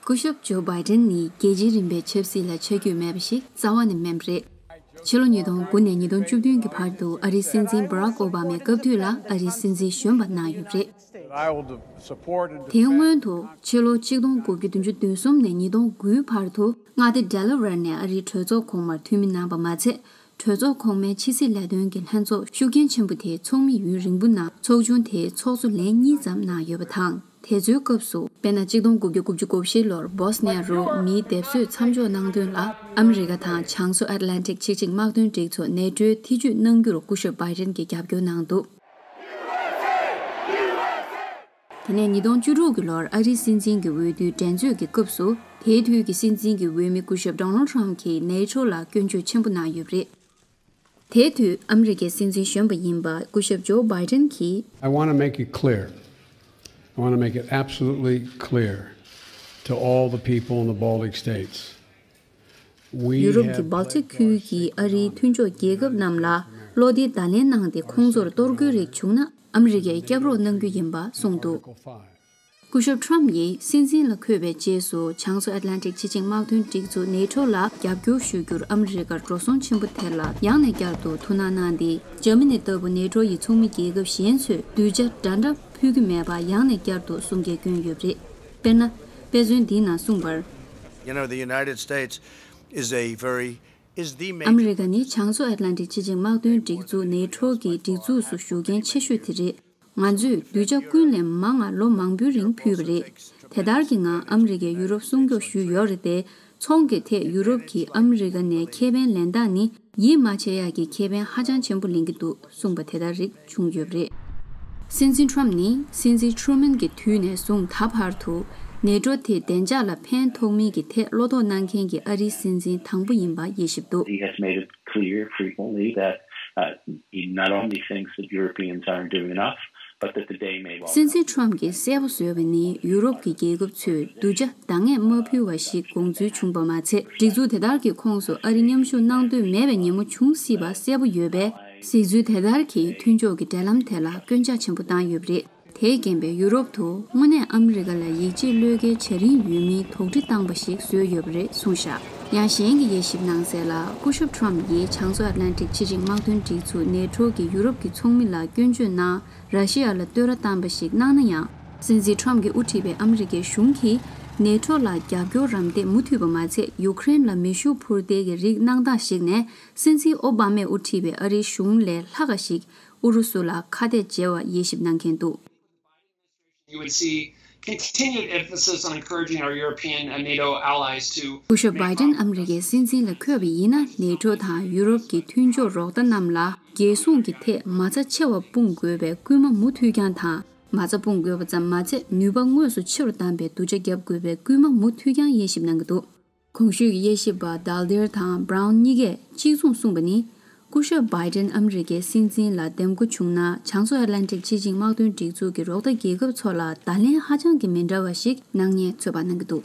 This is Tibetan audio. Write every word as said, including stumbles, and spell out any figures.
སྐུ་ཞབས་ཇོ་བྷའི་ཏན་ནི་རྒྱལ་སྤྱིའི་རིམ་པའི་ཆབ་སྲིད་ལ་ཆ་རྒྱུས་མེད་པ་ཞིག་རྩ་བ་ནས་མིན་པ་རེད། ཕྱི་ལོ་ཉིས་སྟོང་དགུ་ནས་ཉིས་སྟོང་བཅུ་བདུན་གྱི་བར་དུ་ཨ་རིའི་སྲིད་འཛིན་བྷ་རག་ཨོ་བྷ་མའི་སྐབས་དུས་ལ་ཨ་རིའི་སྲིད་འཛིན་གཞོན་པ་གནང་ཡོད་པ་རེད། དེའི་སྔོན་དུ་ཕྱི་ལོ་ཆིག་སྟོང་དགུ་བརྒྱ་བདུན་ཅུ་དོན་གསུམ་ནས་ཉིས་སྟོང་དགུའི་བར་དུ་མངའ་སྡེ་ཌེ་ལ་ཝེར་ནས་ཨ་རིའི་གྲོས་ཚོགས་གོང་མར་འཐུས་མི་གནང་པ་མ་ཚད། གྲོས་ཚོགས་གོང་མའི་ཕྱི་སྲིད་ལས་དོན་གྱི་ལྷན་ཚོགས་ཤུགས་རྐྱེན་ཆེན་པོ་དེའི་ཚོགས་མི་ཡུན་རིང་པོ་ནང་ཚོགས་ཆུང་དེའི་ཚོགས་གཙོ་ལན་གཉིས་ཙམ་གནང་ཡོད་པ་དང་། དེ་ཚོའི་སྐབས་སུ། དཔེར་ན། ཆིག་སྟོང་དགུ་བརྒྱ་དགུ་བཅུ་གོ་བཞི་ལོར་བོ་སི་ནི་ཡ་རུ་མིའི་སྡེབ་གསོད་མཚམས་འཇོག་གནང་དོན་ལ། ཨ་མི་རི་ཀ་དང་བྱང་མཚོ་ཨེཊ་ལན་ཊིག་ཕྱི་ཆིངས་དམག་དོན་སྒྲིག་ཚོགས་ནེ་ཊོའི་ཐེ་ཇུས་གནང་རྒྱུར་སྐུ་ཞབས་བྷའི་ཏན་གྱིས་རྒྱབ་སྐྱོར་གནང་འདུག་དེ་ནས་ཉིས་སྟོང་བཅུ་དྲུག་གི་ལོར་ཨ་རིའི་སྲིད་འཛིན་གྱི་འོས་བསྡུའི་འགྲན་རྩོད་ཀྱི་སྐབས་སུ། དེའི་དུས་ཀྱི་སྲིད་འཛིན་གྱི་འོས་མི་སྐུ་ཞབས་ཌོ་ནལ་ཊམ་གྱིས་ནེ་ཊོ་ལ་སྐྱོན་བརྗོད་ཆེན་པོ་གནང་ཡོད་པ་རེད། དེའི་དུས་ཨ་མི་རི་ཀའི་སྲིད་འཛིན་གཞོན་པ་ཡིན་པ་སྐུ་ཞབས་ཇོ་བྷའི་ཏན་གྱིས། I want to make it clear. I want to make it absolutely clear to all the people in the Baltic states. We ཡུ་རོབ་ཀྱི་have Baltic ཁུལ་གྱི་ཨ་རིའི་མཐུན་ཕྱོགས་རྒྱལ་ཁབ་རྣམས་ལ་བློ་བདེ་བརྡ་ལན་གནང་སྟེ། ཁོང་ཚོར་གཏོར་རྒོལ་རིགས་བྱུང་ན། ཨ་མི་རི་ཀས་སྐྱབས་རོགས་གནང་རྒྱུ་ཡིན་པ་གསུངས་འདུག་སྐུ་ཞབས་ཊམ་ཡིས་སྲིད་འཛིན་ལ་འཁོད་པའི་རྗེས་སུ། བྱང་མཚོ་ཨེཊ་ལན་ཊིག་ཕྱི་ཆིངས་དམག་དོན་སྒྲིག་འཛུགས་ནེ་ཊོ་ལ་རྒྱབ་སྐྱོར་ཞུ་རྒྱུར་ཨ་མི་རི་ཀར་འགྲོ་སོང་ཆེན་པོ་དེ་ལ་ཡང་ནས་བསྐྱར་དུ་ཐུགས་སྣང་གནང་སྟེ། འཇར་མ་ནི་ལྟ་བུ་ནེ་ཊོ་ཡི་ཚོགས་མི་རྒྱལ་ཁབ་གཞན་ཚོས་གདུལ་བྱ་འདྲ་འདྲ་ཕུལ་གྱི་མེད་པ་ཡང་ནས་བསྐྱར་དུ་གསུང་སྐད་བསྐྱོན་ཡོད་པ་རེད། དཔེར་ན། དཔེ་མཚོན་འདིའི་ནང་གསུངས་པར། You know, the United States is a very is the ཨ་མི་རི་ཀ་ནི་བྱང་མཚོ་ཨེཊ་ལན་ཊིག་ཕྱི་ཆིངས་དམག་དོན་སྒྲིག་འཛུགས་ནེ་ཊོ་གི་སྒྲིག་འཛུགས་སུ་ཞུགས་མཁན་ཆེ་ཤོས་དེ་རེད། ང་ཚོས་གདུལ་བྱ་ཀུན་ལས་མང་ང་ལོ་མང་པོའི་རིང་ཕུལ་བ་རེད། དེ་ལྟར་གྱི་ངང་ཨ་མི་རི་ཀས་ཡུ་རོབ་སྲུང་སྐྱོབ་ཞུས་ཡོད་རེད་དེ། ཚོང་གི་ཐད་ཡུ་རོབ་ཀྱིས་ཨ་མི་རི་ཀ་ནས་ཁེ་ཕན་ལེན་སྟངས་ནི་ཡིད་མ་ཆེས་ཡག་གི་ཁེ་ཕན་ཧ་ཅང་ཆེན་པོ་ལེན་གྱི་འདུག་གསུངས་པ་དེ་ལྟར་རིགས་བྱུང་ཡོད་པ་རེད། སྲིད་འཛིན་ཊམ་ནི་སྲིད་འཛིན་ཊུ་རུ་མན་གྱི་དུས་ནས་བཟུང་ད་བར་དུ་ནེ་ཊོ་དེ་བདེ་འཇགས་ལ་ཕན་ཐོགས་མིན་གྱི་ཐད་བློ་དོགས་གནང་མཁན་གྱི་ཨ་རིའི་སྲིད་འཛིན་དང་པོ་ཡིན་པ་དབྱེ་ཞིབ་འདུག He has made it clear frequently that, uh, he not only thinks that Europeans aren't doing enough, but that the day may well སྲིད་འཛིན་ཊམ་གྱིས་གསལ་པོ་བཟོས་པ་ནི། ཡུ་རོབ་ཀྱི་རྒྱལ་ཁབ་ཚོས་གདུལ་བྱ་འདང་ངེས་མ་ཕུལ་བ་ཞིག་དགོངས་ཚུལ་བྱུང་པ་མ་ཚད། སྒྲིག་འཛུགས་དེ་ལྟར་གྱི་ཁོངས་སུ་ཨ་རི་མཉམ་ཞུགས་གནང་འདོད་མེད་པའི་ཉིན་མོ་བྱུང་སྲིད་པ་གསལ་པོ་ཡོད་པས། གཟིགས་ཚུལ་དེ་ལྟར་གྱིས་མཐུན་ཕྱོགས་ཀྱི་འབྲེལ་ལམ་དེ་ལ་སྐྱོན་ཆ་ཆེན་པོ་བཏང་ཡོད་པ་རེད། དེས་རྐྱེན་པས་ཡུ་རོབ་ཏུ་དངོས་གནས་ཨ་མི་རི་ཀ་ལ་ཡིད་ཆེས་བློས་འགེལ་བྱ་རིན་ཡོད་མིན་དོགས་འདྲི་བཏང་པ་ཞིག་བཟོས་ཡོད་པ་རེད་གསུངས་བཞག་ཡང་གཞན་གྱི་དབྱེ་ཞིབ་གནང་གསལ་ལ། སྐུ་ཞབས་ཊམ་ཡིས་བྱང་མཚོ་ཨེཊ་ལན་ཊིག་ཕྱི་ཆིངས་དམག་དོན་སྒྲིག་འཛུགས་ནེ་ཊོ་གི་ཡུ་རོབ་ཀྱི་ཚོགས་མི་ལ་སྐྱོན་བརྗོད་ནང་། ར་ཤི་ཡ་ལ་བསྟོད་ར་བཏང་པ་ཞིག་གནང་ན་ཡང་། སྲིད་འཛིན་ཊམ་གྱིས་དབུ་ཁྲིད་པའི་ཨ་མི་རི་ཀའི་གཞུང་གིས་ནེ་ཊོ་ལ་རྒྱབ་སྐྱོར་རམ་འདེགས་མུ་མཐུད་པ་མ་ཚད། ཡུ་ཀེ་རེན་ལ་མེ་ཤུགས་འཕུར་མདེལ་གྱི་རིགས་གནང་སྟངས་ཤིག་ནས། སྲིད་འཛིན་ཨོ་བྷ་མས་དབུ་ཁྲིད་པའི་ཨ་རིའི་གཞུང་ལས་ལྷག་ག་ཞིག་ཨུ་རུ་སུ་ལ་ཁ་གཏད་འཇལ་བ་དབྱེ་ཞིབ་གནང་མཁན་འདུག You would see continued emphasis on encouraging our European and NATO allies to སྐུ་ཞབས་བྷའི་ཏན་ཨ་མི་རི་ཀའི་སྲིད་འཛིན་ལ་འཁོད་པ་ཡིན་ན། ནེ་ཊོ་དང་ཡུ་རོབ་ཀྱི་མཐུན་ཕྱོགས་རོགས་ཟླ་རྣམས་ལ་རྒྱལ་སྲུང་གི་ཐད་མ་རྩ་ཆེ་བ་སྤུངས་དགོས་པའི་སྐུལ་མ་མུ་མཐུད་རྐྱང་དང་། མ་རྩ་སྤུངས་དགོས་པ་ཙམ་མ་ཚད། ནུས་པ་དངོས་སུ་ཆེ་རུ་བཏང་པའི་སྡུག་ཅག་བརྒྱབ་དགོས་པའི་སྐུལ་མ་མུ་མཐུད་རྐྱང་དབྱེ་ཞིབ་གནང་གི་འདུག་གོང་ཞུས་ཀྱི་དབྱེ་ཞིབ་པ་Daalder་དང་Brown་གཉིས་ཀས་གཅིག་མཚུངས་གསུངས་པ་ནི། སྐུ་ཞབས་བྷའི་ཏན་ཨ་མི་རི་ཀའི་སྲིད་འཛིན་ལ་འདེམས་བསྐོ་བྱུང་ན། བྱང་མཚོ་ཨེཊ་ལན་ཊིག་ཕྱི་ཆིངས་དམག་དོན་སྒྲིག་འཛུགས་ཀྱི་རོགས་ཟླ་རྒྱལ་ཁབ་ཚོ་ལ་བརྡ་ལན་ཧ་ཅང་གི་མི་འདྲ་བ་ཞིག་གནང་ཉེན་ཚོད་དཔག་གནང་གི་འདུག